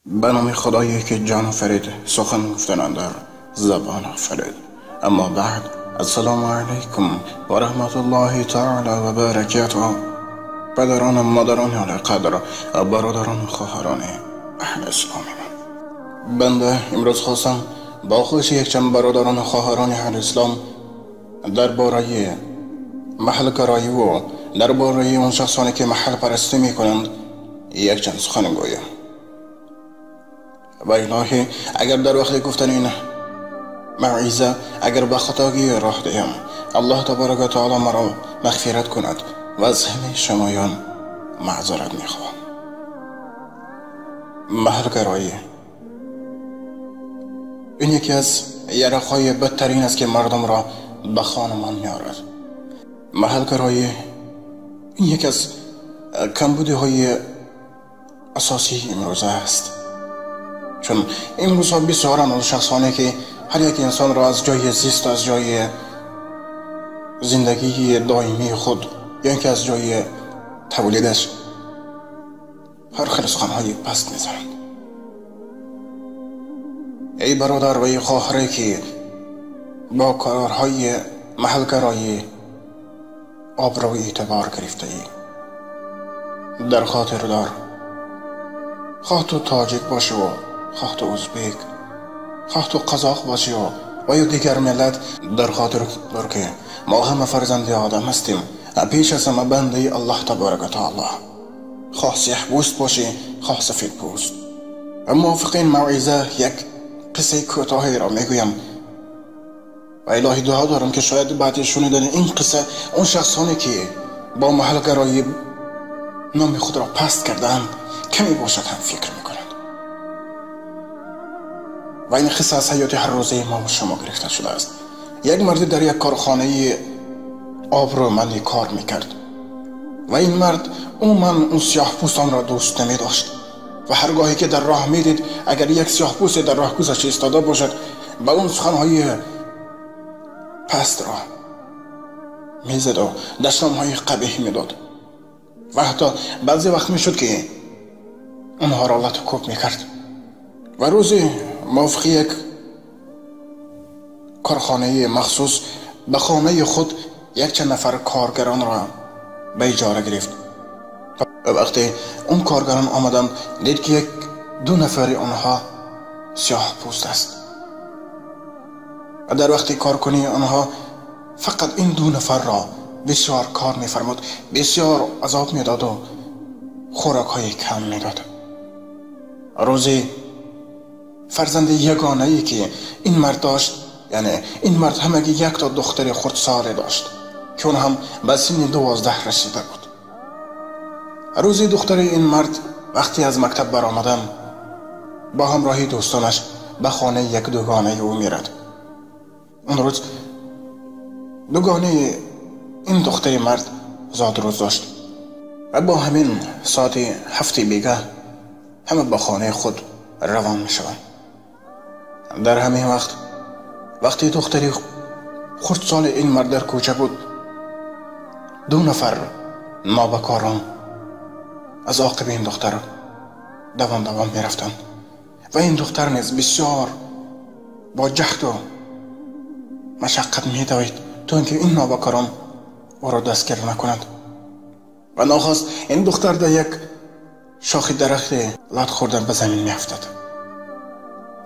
به نام خدایی که جان آفرید، سخن گفتن اندر زبان آفرید. اما بعد، السلام علیکم و رحمت الله تعالی و برکاته. پدران و مادران عالیقدر، برادران و خواهران اهل اسلام من، بنده امروز خواستم با خواهش یک چند برادران و خواهران اهل اسلام درباره محل گرایی و درباره اون شخصانی که محل پرستی میکنند یک چند سخن گویم. و الهی اگر در وقت گفتن این موعظه اگر به خطاگی راه دهم، الله تبارک و تعالی مرا مغفرت کند و از همه شمایان معذرت میخواهم. محل گرایی این یکی از یرقهای بدترین است که مردم را به خانمان میآورد. محل گرایی این یکی از کمبودی های اساسی امروزه است، چون امروزها بسیارند آن شخصانی که هر یک انسان را از جای زیست، از جای زندگی دائمی خود یا اینکه از جای تولیدش هر خیل سخنهای پست میزنند. ای برادر و ای خواهره که با کارهای محلگرایی آبروی اعتبار گرفته ای، در خاطر دار خواه تو تاجیک باشی و خواه تو ازبک، خواه تو قزاق باشی و یا دیگر ملت، در خاطر دار که ما همه فرزند آدم هستیم، پیش از همه بنده الله تبارک و تعالی، خواه سیاه پوست باشی خواه سفید پوست. و موافق این موعظه یک قصه کوتاهی را میگویم و الهی دعا دارم که شاید بعد شنیدن این قصه اون شخصانی که با محلگرایی نام خود را پست کردند کمی باشد هم فکر میکنند. و این قصه از حیات هر روزه ما و شما گرفته شده است. یک مرد در یک کارخانه آبرومندی کار میکرد و این مرد عموما اون سیاه پوستان را دوست نمی داشت و هرگاهی که در راه میدید اگر یک سیاه پوست در راه گذشته ایستاده باشد به اون سخنهای پست را میزد و دشنامهای قبیح میداد و حتی بعضی وقت میشد که اونها را لط و کوب میکرد. و روزی موافق یک کارخانه مخصوص به خانه خود یک چند نفر کارگران را به اجاره گرفت. و وقتی اون کارگران آمدند دید که یک دو نفر آنها سیاه پوست است و در وقتی کارکنی آنها فقط این دو نفر را بسیار کار میفرمود، بسیار عذاب میداد و خوراک های کم میداد. روزی فرزند یگانه ای که این مرد داشت، یعنی این مرد همگی یک تا دختر خردساله داشت که اون هم به سن 12 رسیده بود. روزی دختر این مرد وقتی از مکتب برآمدن با همراهی دوستانش به خانه یک دوگانه او میرد. اون روز دوگانه این دختر مرد زاد روز داشت و با همین ساعت 7 بیگه همه به خانه خود روان می شوند. در همین وقت وقتی دختری خردسال این مرد در کوچه بود، دو نفر نابکاران از عاقب این دختر دوان دوان می رفتند و این دختر نیز بسیار با جهد و مشقت می دوید تا اینکه این نابکاران او را دستگیر نکنند. و ناخواست این دختر در یک شاخ درخت لط خوردن به زمین می افتد.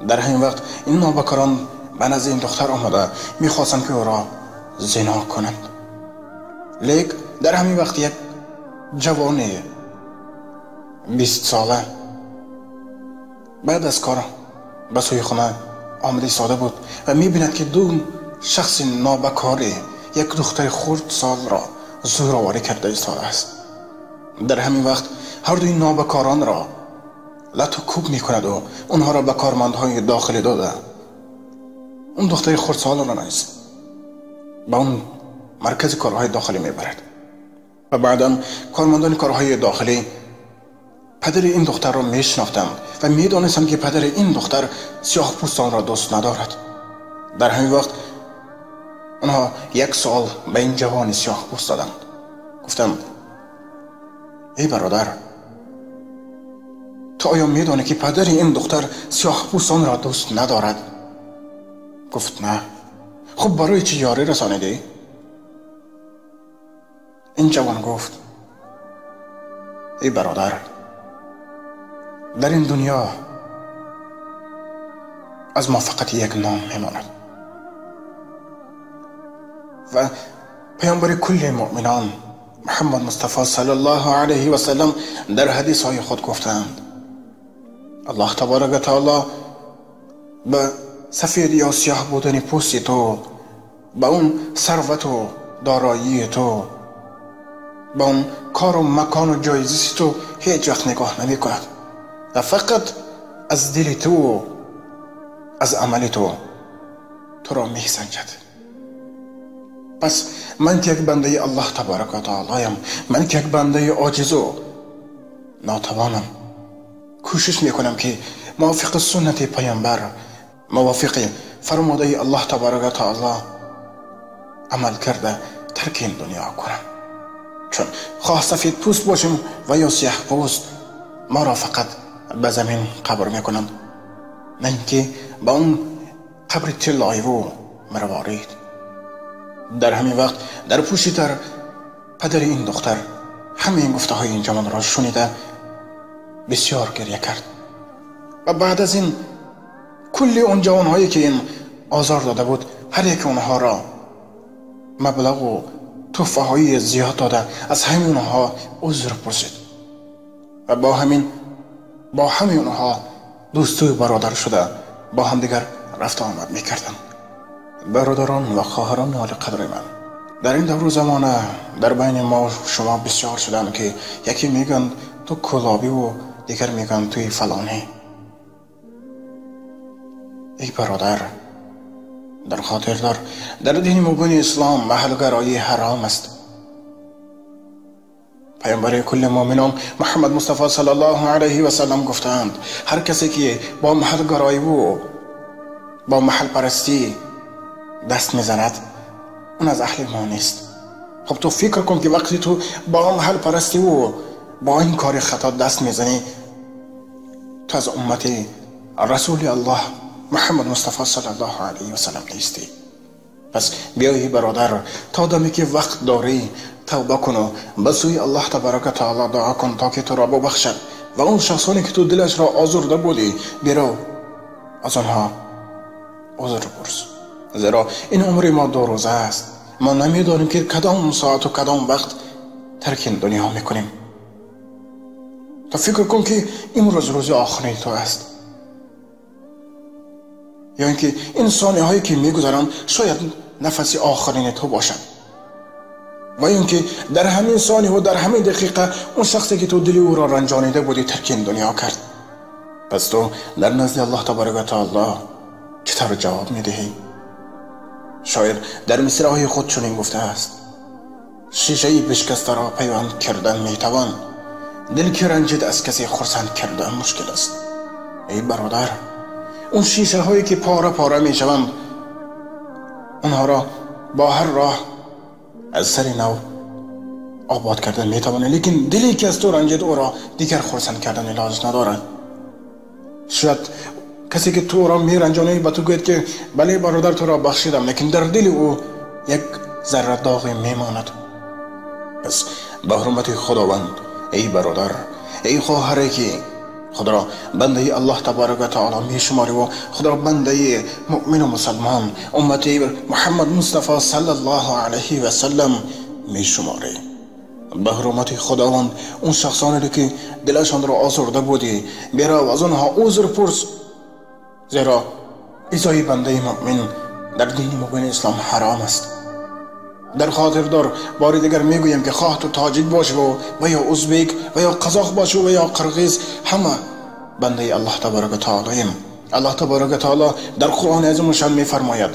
در همین وقت این نابکاران به نزد این دختر آمده می خواستند که او را زنا کنند. لیک در همین وقت یک جوان 20 ساله بعد از کار به سوی خانه آمده ایستاده بود و می بیند که دو شخص نابکاری یک دختر خردسال را زورآوری کرده ایستاده است. در همین وقت هر دوی نابکاران را لط و کوب می کند و اونها را به کارمندهای داخلی داده اون دختر خردسال را نیز به اون مرکز کارهای داخلی می برد. و بعدا کارمندان کارهای داخلی پدر این دختر را می شناختند و می دانستند که پدر این دختر سیاه پوستان را دوست ندارد. در همین وقت آنها یک سوال به این جوان سیاه پوست دادند. گفتند ای برادر، تو آیا میدانی که پدر این دختر سیاه پوستان را دوست ندارد؟ گفت نه. خب برای چی یاری رسانیدی؟ این جوان گفت ای برادر، در این دنیا از ما فقط یک نام میماند و پیامبر کل مؤمنان محمد مصطفی صلی الله علیه و سلم در حدیث های خود گفتند الله تبارک و تعالی به سفید یا سیاه بودن پوست تو، به اون ثروت و دارایی تو، به اون کار و مکان و جایزی تو هیچ وقت نگاه نمی کند و فقط از دل تو، از عمل تو، تو را می سنجد. پس من که یک بنده الله تبارک و تعالی، من که یک بنده عاجز و ناتوانم، کوشش میکنم که موافق سنت پیامبر، موافق فرموده الله تبارک و تعالی عمل کرده ترک این دنیا کنم. چون خواه سفید پوست باشیم و یا سیاه پوست، ما را فقط به زمین قبر میکنند، نه اینکه به اون قبر طلایی و مروارید. در همین وقت در پوشی در پدر این دختر همه این گفته های این جوان را شنیده بسیار گریه کرد و بعد از این کلی اون جوان هایی که این آزار داده بود، هر یک اونها را مبلغ و تحفه های زیاد داده از همین اونها عذر پرسید و با همین اونها دوست و برادر شده با هم دیگر رفت آمد میکردند. برادران و خواهران عالی قدر من، در این دور زمانه در بین ما شما بسیار شدن که یکی میگن تو کلابی و دیگر میگن توی فلانی. ای برادر، در خاطر دار در دین مبین اسلام محلگرایی حرام است. پیامبر کل مؤمنان محمد مصطفی صلی الله علیه و سلم گفتند هر کسی که با محلگرایی و با محل پرستی دست میزند اون از اهل ما نیست. خب تو فکر کن که وقتی تو با محل پرستی و با این کار خطا دست میزنی، تو از امت رسول الله محمد مصطفی صلی الله علیه و سلم نیستی. پس بیایی برادر، تا دمی که وقت داری توبه کن و به سوی الله تبارک و تعالی دعا کن تا که تو را ببخشد و اون شخصانی که تو دلش را آزرده بودی برو از آنها عذر پرس، زیرا این عمر ما 2 روزه است. ما نمیدانیم که کدام ساعت و کدام وقت ترک این دنیا میکنیم. تا فکر کن که امروز روز آخرین تو است، یا اینکه این ثانیه هایی که میگذرند شاید نفس آخرین تو باشد، و اینکه در همین ثانیه و در همین دقیقه اون شخصی که تو دل او را رنجانیده بودی ترک این دنیا کرد. پس تو در نزد الله تبارک و تعالی چطور جواب میدهی؟ شاعر در مصرع‌های خود چنین گفته است: شیشه بشکسته را پیوند کردن میتوان، دل که رنجید از کسی خرسند کردن مشکل است. ای برادر، اون شیشه هایی که پاره پاره میشوند اونها را با هر راه از سر نو آباد کردن میتوانی، لیکن دلی که از تو رنجید او را دیگر خرسند کردن علاج ندارد. شاید کسی که تو را میرنجانی به تو گوید که بله برادر تو را بخشیدم، لیکن در دل او یک ذره داغی میماند. پس به حرمت خداوند ای برادر، ای خواهره که خود را بنده الله تبارک و تعالی می شماری و خود را بنده مؤمن و مسلمان امت محمد مصطفی صلی الله علیه و سلم می شماری، به حرمت خداوند اون شخصانی که دلشان را آزرده بودی برو از آنها عذر پرس، زیرا ایذای بنده مؤمن در دین مبین اسلام حرام است. در خاطر دار، بار دیگر میگویم که خواه تو تاجیک باشی و یا ازبک و یا قزاق باشی و یا قرغیز، همه بنده الله تبارک و تعالی. الله تبارک و تعالی در قرآن عظیم الشان میفرماید: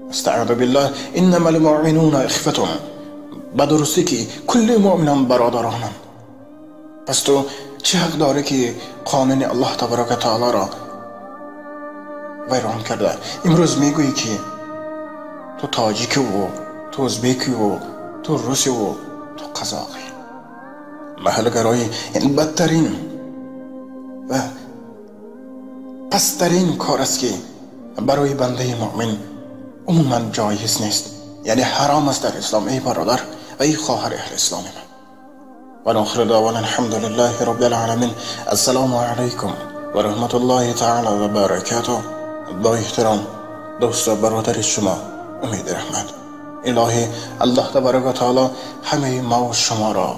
استعاذ بالله انما المؤمنون اخوة، به درستی که کل مؤمنان برادرانند. پس تو چه حق داری که قانون الله تبارک و تعالی را ویران کرده امروز میگویی که تو تاجیکی و تو ازبکی و تو روسی و تو قزاقی؟ محلگرایی این بدترین و پسترین کار است که برای بنده مؤمن عموما جایز نیست، یعنی حرام است در اسلام. ای برادر و ای خواهر اهل اسلام من. و آخر دعوانا الحمد لله رب العالمین. السلام علیکم و رحمت الله تعالی و برکاته. با احترام دوست و برادر شما امید رحمت. الهی الله تبارک و تعالی همه ما و شما را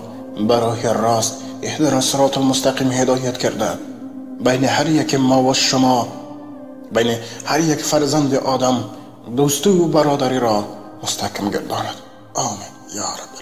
برای راست اهدنا الصراط المستقیم هدایت کرده، بین هر یک ما و شما، بین هر یک فرزند آدم دوستی و برادری را مستحکم گرداند. آمین یا رب.